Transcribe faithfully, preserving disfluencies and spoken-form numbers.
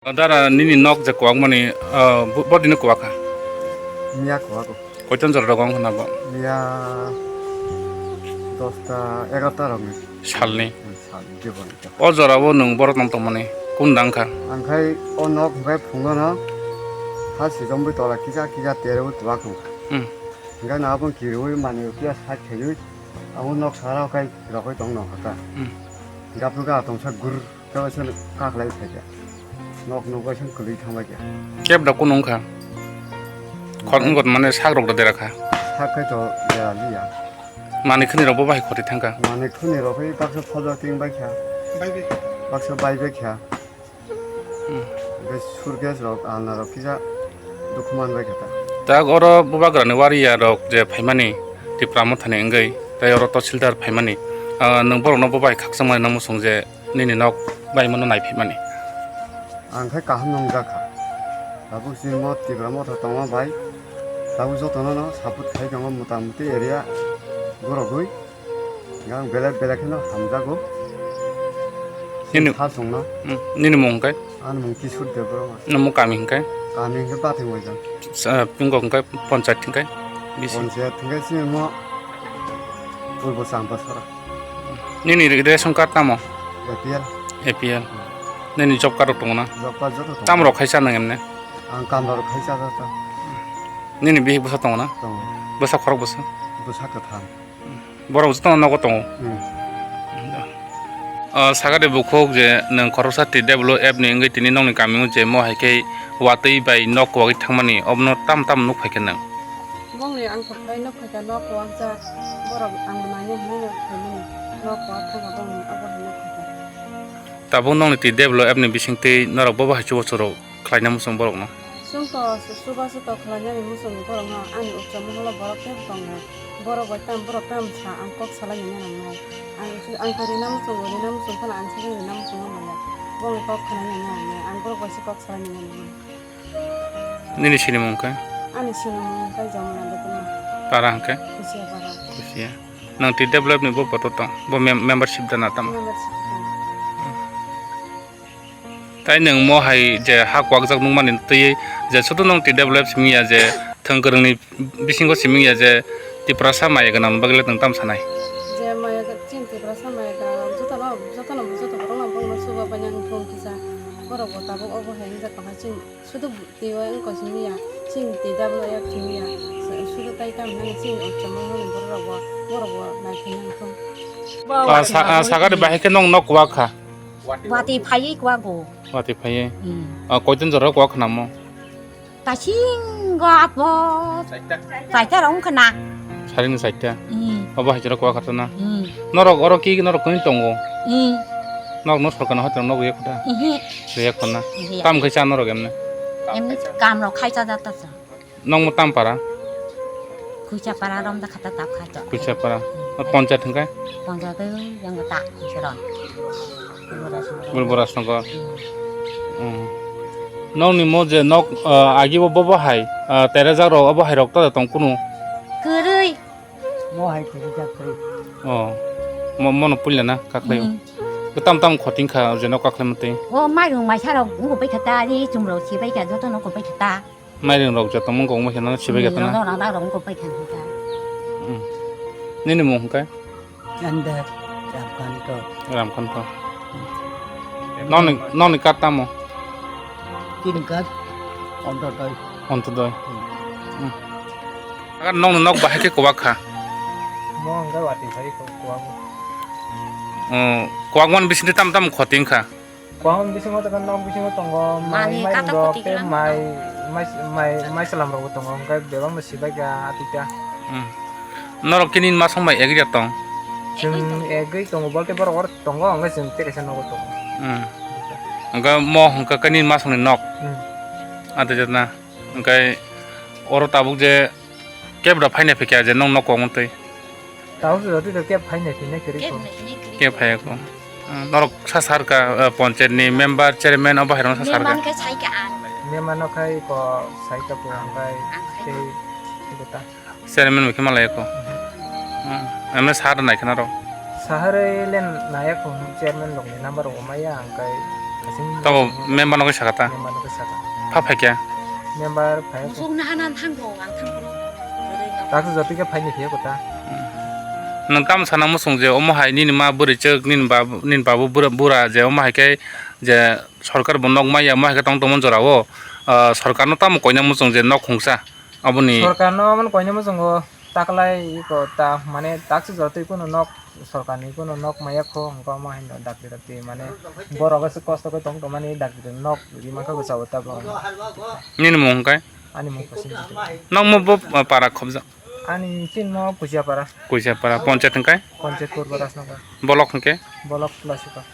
O dara nini nok je kwak mani, ah, bo, bo dino kwak kha? Miya kwak o. Koiton jora rogo wngkha na bo? Miya dosta egarota rokni. Salni? Hmm, salni, jebon. O jora o nwng borok tong tongmani kun dang kha? Ang khai o nok hwnkhe phungo no ha sijom bai tola kisa kisa tere o twak wngkha. Hmm. Hingke no aboni kiriwi manwi phiya side khaiwi abo nok sara o kai rokoi tong nokha ta. Hmm. Hingke aphuru khe atongsa gur khe waisa kaklai phaikha. Nok nuk waisa kwlwi thangbaikha. Kebra kunu wngkha? Khot wngkha mane sak rok da dera kha? Sak khai to dera liya. Manwi khwnwi rok bo bahai khoti thangkha? Manwi khwnwi rok khai baksa phojak ting baikha. Baksa bai baikha. Hmm. Hingke suitcase rok, alna rok kisa dukhu man bai kha ta. Tak oro bubagrani wariya rok je phaimani Tipra Mothani wngwi, tei oro Tahsildar phaimani, ah, nwng borokno bo bai khakchangmani na muchung je nini nok bai mano nai phaimani? Ang khe kaham nwngjak kha. Tabuk chini mo Tipra Motha tongma bai tabuk jotono no support khai tongo, mota muti area borogwi. Yang belek belek kheno hamjago. Nini, ha songno. Hmm, nini mung hwnkhe? Ani mung Kishore Debbarma. Nini mung kami hwnkhe? Kami hwnkhe Bathai Moijan. Sa-, pingo hwnkhe panchayat hwnkhe? Bisi. Panchayat hwnkhe sini mo Purbo Champasora. Nini ration card tamo? A P L. A P L. Nini job card rok tongo na? Job card joto tongo. Tamo rok khaisa nang emne? Ang kamra rok khaisa joto. Nini bihik bwsa tongo na? Tongo. Bwsa khorok bwsa? Bwsa kwthang. Borok jotono nogo tongo. Hmm. O, sakani bukhuk je nwng khoroksa T W F ni wngwi tini nokni kamio je mo hai khe watwi bai nok kwagwi thangmani, obono tam tam nuk phai khe nwng? Bongni ang khe phai nuk phai kha nok kwak jak, borok ang naina hinwi nuk phaimani, nok kwak thangkha bongni abo hai nuk phai kha. Tabuk nokni T W F ni bisingtwi norok bobo hai chubachu rok khlaina muchung borokno? Chwngto chubachu to khlainani muchungo borokno, ani ucha moholo borok teibo tongo. Borok bai tam, borok tam sa ang kok salai nangya nangnai. Ang, ang to rina muchungo, rina muchung phano ang sakhe rina muchungo maya. Bongni kok khnai nangya nangnai, ang borok bai se kok salai nangya nangnai. Nini sinimung khe? Ani sinimung khe Jamuna Debbarma. Para hwnkhe? Kusiya para. Kusiya. Nang T W F ni bo poto tong, bo mem-, membership dana tamo? Membership dana. Tai nwng mo hai je ha kwakjak nukmani twiwi je sudu nwng T W F simi ya je thwng kwrwngni bisingo simi ya je Tiprasa maya gwnang bagwi le nwng tam sanai? Je maya gw-, chini Tiprasa maya gwnang jotono, jotono, joto borokno bongno sugo painani thung kisa borok bo tabuk obo hai wngjak tongkha chini sudu twiwi wngkha simi ya chini T W F simi ya sudu tai tam hinani chini ucha mohorni borok rok bo borok bo naiphai nang thung. Ah, sa-, ah, sakani bahai khe nwng nok kwak kha? Watwi phaiwi kwak o. Watwi phaiwi? Hmm. Ah, koiton jora kwak khna mo? Kasingo apo. Chaita rok wngkha na. Sarini chaita? Hmm. Obo hai jora kwak kha na? Hmm. Norok oro ki norok kuni tongo? Hmm. Norok no sorkar no hotel no riya khuda? Ihi. Riya khona? Ihi. Tam khai cha norok emne? Emne kam rok khai cha jak ta cha. Nokmo tam para? Khuicha para romda khata tap kha to. Khuicha para. O panchayat hwnkhe? Panchayat yang ta seron. Gulbura songkho. Hmm. Nokni mo je nok, ah, agi bo bobo hai, ah, terejak rok obo hai rok ta tong kunu? Kwrwi. Mo hai kwrwi jak kwrwi. Oh. Mo, mono puila na kakhlai. Hmm. Tam tam khoting kha je nok kakhlai mate. O mairung maisa rok ngu bai khata, ri chum rok si bai kha joto no ko bai khata. Mairing rok joto mung kok masa no sibai kha na. Rok rok rok ko pai kha na. Hmm. Nini mung hwnkhe? Anda Ramkanto. Ramkanto. Noni, noni kat tamo? Tin kat. Ontodoi. Ontodoi. Hmm. Hmm. Agar nong nok bahai khe kwak kha. Mo hwnkhe wati phai ko kwak. Oh, kwak man bising tam tam khoting kha. Kwaham bisingo tongkha, nok bisingo tongo, mai, manwi mai katok rok, kuti tei kwlangma mai, tongo. Mai, mai, mai salam rok bo tongo, hwnkhe bebak no sibai kha, atita. Hmm. Norok kini masong bai egri tong? Chwng egri tongo. Egri tongo, bolte borok oro tongo, hwnkhe chwng tei kaisa nogo tongo. Hmm. Hwnkhe mo hwnkhe kini masongni nok? Hmm. Atijak na, hwnkhe oro tabuk je kebra phaina phikya je nong nok kong twi? Tabuk se jotoi to keb phaina phiknai kwrwi. Keb kho. Nai, nai kwrwi. Keb phaiya kho. Ah, norok sa sar kha, ah, panchayat ni member, chairman, obo hai rok sa sar kha. Member khe sai kha ang. Member no khai ko sai ta ko ang bai. Ang khai tei ko ta. Chairman bai khe malai kho. Mhm. Ah, emne sar nai kha norok. Sahar le nai kho chairman rok ni number rok maya ang khai. Tabo member no khe saka ta? Member no khe saka. Pha phai khe? Member phai khe. Musuk naha nan thang thong, ang thang thong. Taksa jotoi khe phaini khe kota. Nwng tamo sana muchung je omo hai nini ma bwrwi chwk, nini bab-, nini babu bura, bura je omo hai khe je sorkar bo nok maya, omo hai khe tong tongmani jora o, ah, sorkar no tamo koina muchung je nok khungsa? Aboni sorkar no omo koina muchungo taklai iko ta, mane taksa jotoi kunu nok, sorkar ni kunu nok maya kho, hwnkhe omo haino dakti dakti mane borok se kosto khe tong tongmani dakti nok rimang kha bwsao ta bo. Nini mung hwnkhe? Ani mung Kosim Jotoi. Nokmo bo para khobjak? Ani chini mo Kuchiapara. Kuchiapara, ponchayat hwnkhe? Ponchayat Purbo Rajnagar. Bolok hwnkhe? Bolok Tulasipa.